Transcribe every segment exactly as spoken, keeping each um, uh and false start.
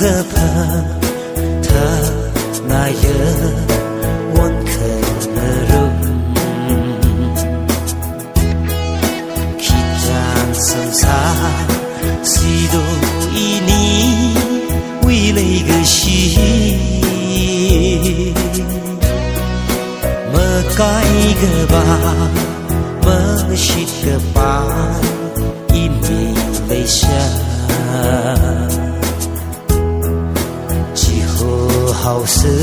Kaphā thānaya won khangarum. Khichan samsā sido iniwui leikashi. Makai kaba, mashit kaba, ini leisha. Chiho haosa,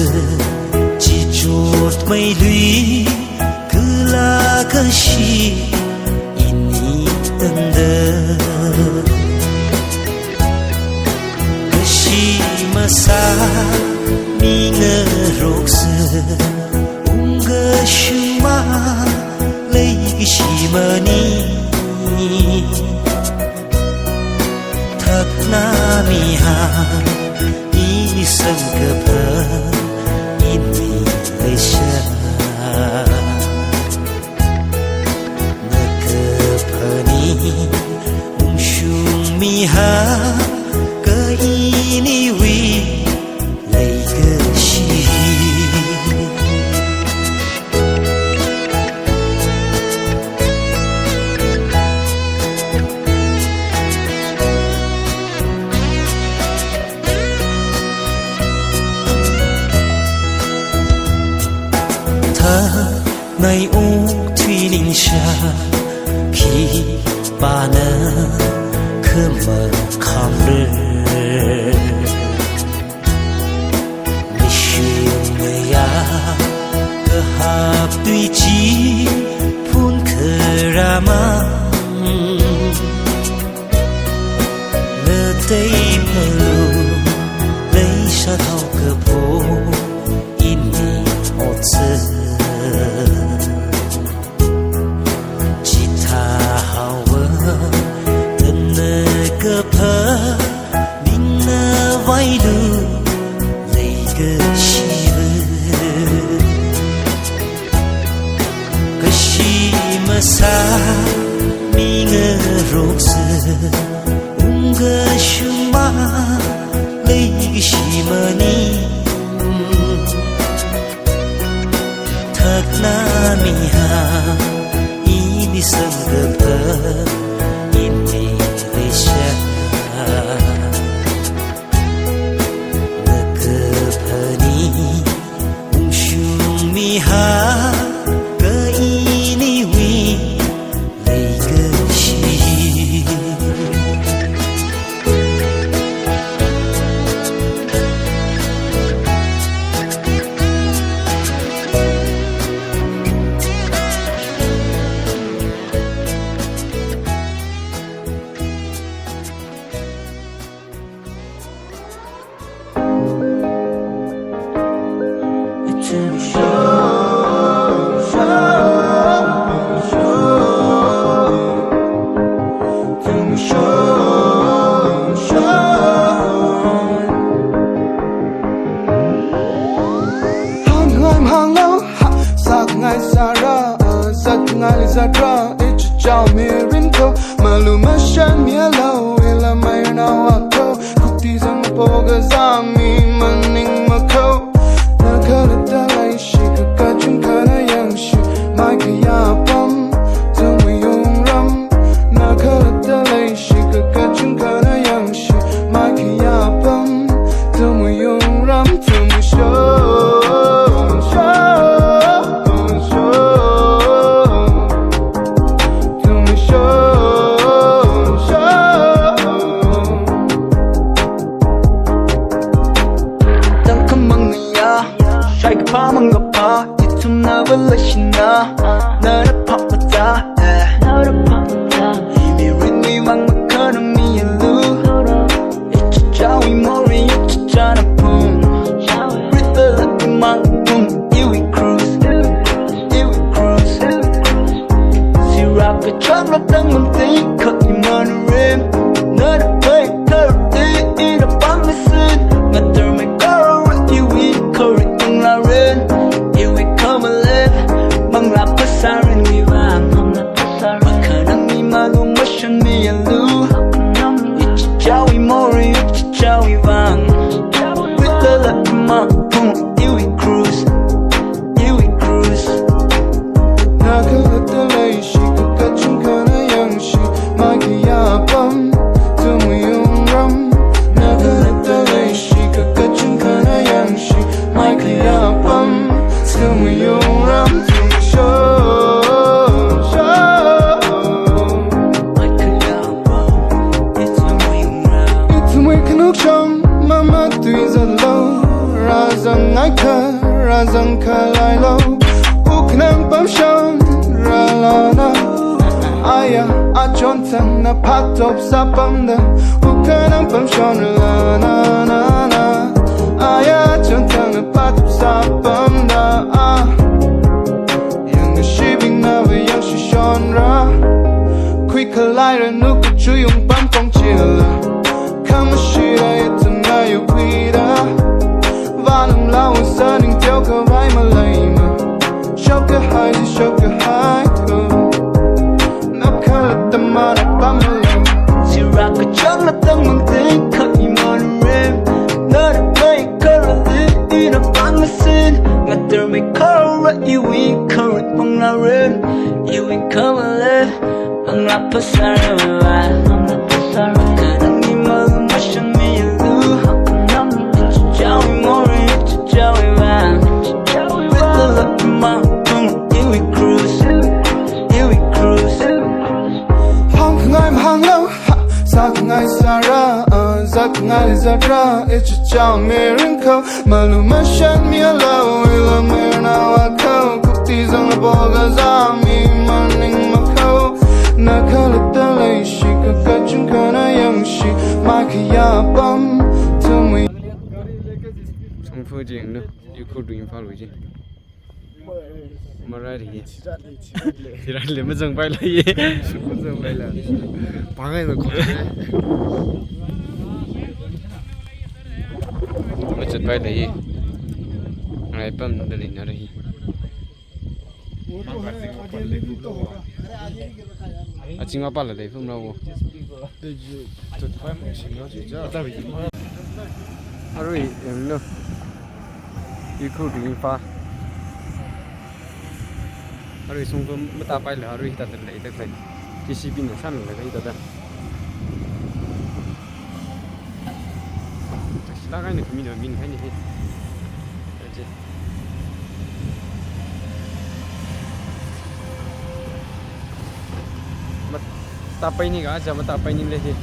chichot meilui, kala kashi, ini tanda. Kashi masā, mi ngaroksa, ungkashung ma, leikashi mani. Thakna miha, ini samkaphā, ini leisha. Na kaphāni, ungshung miha, kha iniwui leikashi. Thānai uk thui ningsha, khipāna khamakhamra. Mishun ngayā kahap tui chi phun kharamang. Ngatei phalu leisha thao kapo ini otsa. Chithā haowa, tanda kaphā, ningna vailu, leikashiva. Kashi masā, mi ngaroksa, ungkashung ma, leikashi mani. Thakna miha, ini samkaphā, ini leisha. Na kaphāni, ungshung miha, kha iniwui leikashi. Hāngngai hānglo, ha, sāngai sāra, zatngai zatra, ichichao mirin kho, malu mashan mialo, ila mai nao akho, kuti zangpo kazang mi maning makho. Na khalatta leishi kakachung khana yangshi, mai khayapam, zangmayung ram. Na khalatta leishi kakachung khana yangshi, mai khayapam, zangmayung ram, zangmasho, sho, sho. Tangkhamang ngayā, shaikaphā mangkaphā, ithumna valashina, nana phapata, eh. Imi rinmi mang makana milu. Ichichao imori, ichichana pung. Rita laki mang pung, iwui cruise, iwui cruise. Sirap kachang rap tang mang ting, kak iman rim. Nana pay kar ti, ina pang listen. Ngatar me kar, iwui kar ting la ren. Iwui kamalen, mang rap pasarin mi vang. Makhanang mi malu mashan mi alu. Ichichao imori, ichichao ivang. Chonthangna phatop sāpamda, ukhanang pamshonrala na na na. Aya chonthangna phatop sāpamda, ah. Yangkashibingna va yangshishonra. Khuikhalaira nu kachuyung pamphong chila. Khamashila yatana yukhuida. Vanam lawa saning teo khavai malaima. Shokkahai, shokkahai ko. Nap khalatama nap pamalo. Siraka changla tangmang ting khat iman rem. Nara mai kharali ina pangasin. Ngatar mai kharala iwi kharat pangla rem. Iwi khamale. Anglapa sarawa. Kadang imal mashan milu. Jawi mori, jawi wa. Wetala ma tung iwi cruise. Iwi cruise. Hang ngai hang lo, ha, sak ngai sara, ah, sak ngai zatra, ichi chao mirin ko, malu mashan mi alo, ila mirna wa ko, kukti zang la boga zami, maning ma ko, na kala talai shi, ka kachun kana yang shi, ma kaya pam, tumui. Songphu jing no, Ukhrul to Imphal wi jing. Marai hi. Thirat le, thirat le. Thirat le, mazangpai lei. Mazangpai lei. Pangai na ko. Machatpai lei. Ngai pamda lei nara hi. Aching apala lei phumra wo. Arui, em, no. Ukhrul to Imphal. Arui songphu matapai la, arui hithāda leida khalei. J C B na sāmilaga hithāda. Shila kaina khami na min kaina hi. Aje. Matapai ni ga, aja matapai ni lei hi.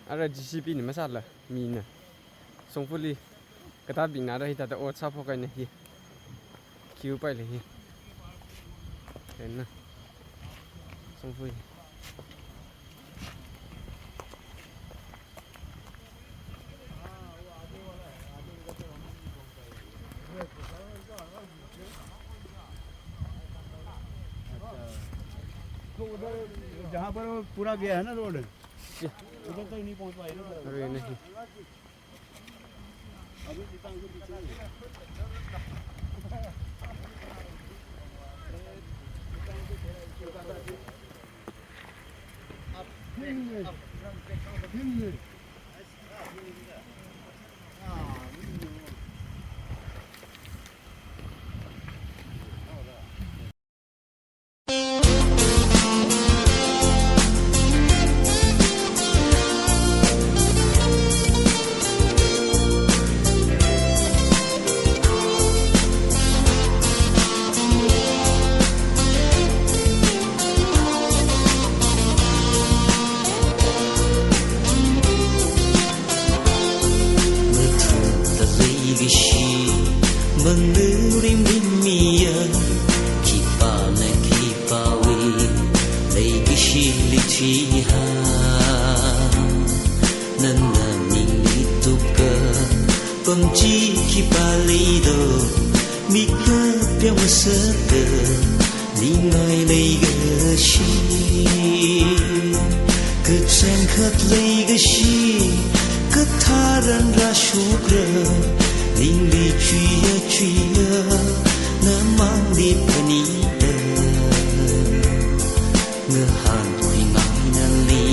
Ara J C B na masāla, mina. Songphuli, katabing nara hithāda ot sāphok kaina hi. Kiu pai lei hi. Kaina. Songphuli. तो उधर जहाँ पर वो पूरा गया है ना रोड, उधर तक नहीं पहुँच पाए ना। अरे नहीं। Mathut talei kashi, mandu rim rim miya, khipāna khipāwui leikashili thuiha. Nana ningli tuka, pamchi khipā leido, mika pya masaka, ningai leikashi. Kachangkhat leikashi, katharan rāshokra, ningli chuiya chuiya, namangli phanita. Ngahānkhui ngainali,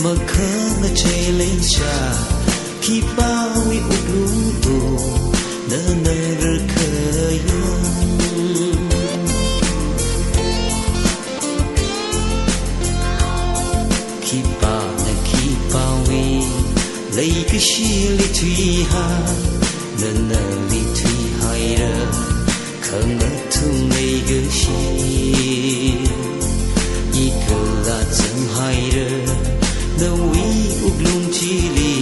makhangachei leicha, khipāwui wuklung to, nana rakhaya. Khipāna khipāwui leikashili thuiha, nanali thuihaira, khangathum leikashi. Ikala zanghaira, nawui wuklung chili,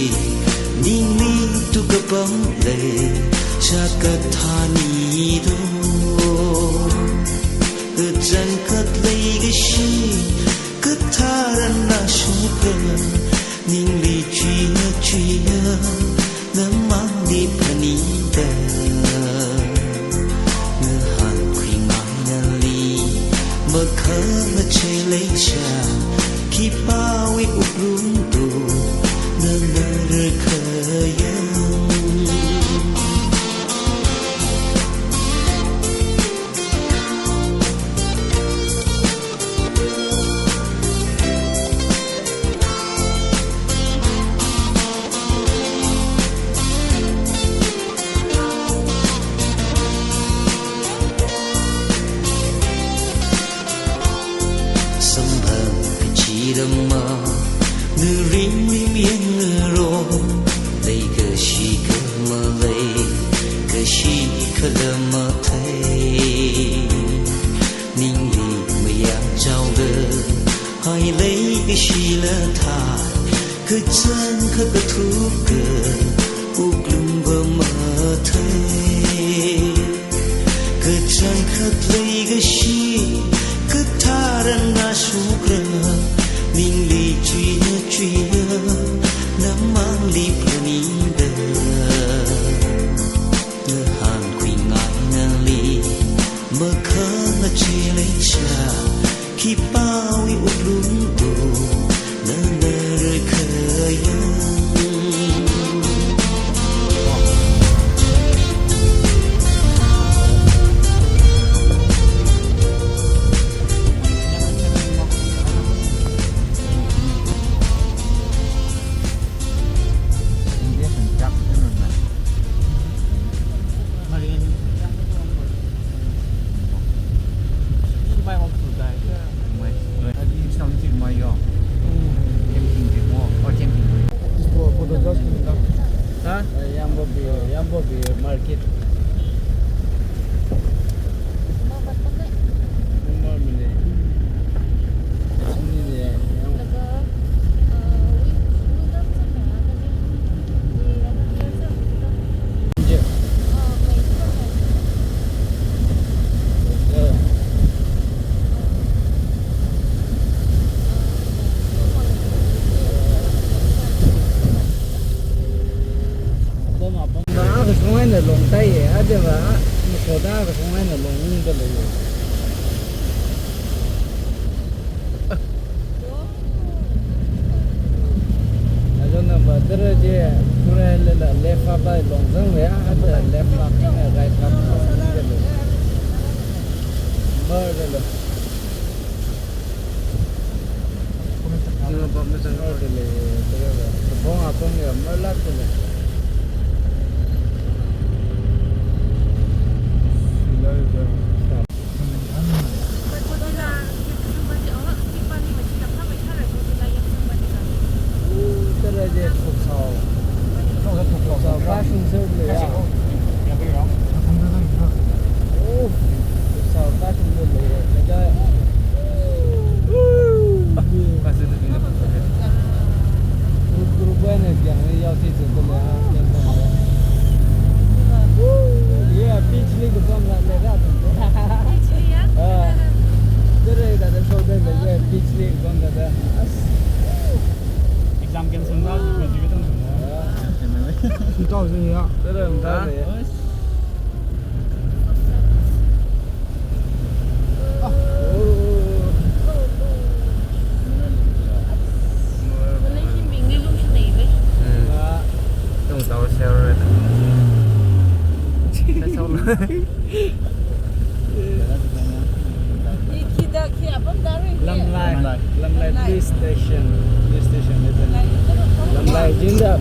Tharan nashungkha, ningli chuiya chuiya, namangli phaningda. Ngahānkhuingai nali, makhangachei leisha, khipāwui wuklungto, nana rākhayang. Samphang kachida ma, naringli miyang aro, leikashi kha malei, kashi khala mathei. Ningli mayāchaoda, hai leikashila thā, kachangkhat kathuka, wuklung va mathei. Kachangkhat leikashi, katharan nashungkha, ningli chuiya chuiya, namangli phaningda. Ngahānkhuingai nali, makhangachei leisha, khipāwui wuklungto, nana rākhayang. Huh? Yambo Beer, Yambo Beer Market. Akashung eina longtaiya, ajava, makhoda akashung eina longungda leiya. Ajo number tara chi, kura lala left half a longzang leiya, aja left half, right half a longzang leiya. Number lala. Kapong apong ya, malat tele. Tara je thuksao. Thuksao kashung sir leiya. Oh, thuksao kashung sir leiya. Naga. Group, group wui eina kyang ni yao si si tu leiya. Yeah, beach li kapam la leiya. Beach li ya? Ah. Tara da da so da da, yeah, beach li kapam da da. Exam cancel na, graduate na. Two thousand ya. Tara da da ya. Lamlai. Lamlai. Lamlai police station. Police station. Lamlai jinda.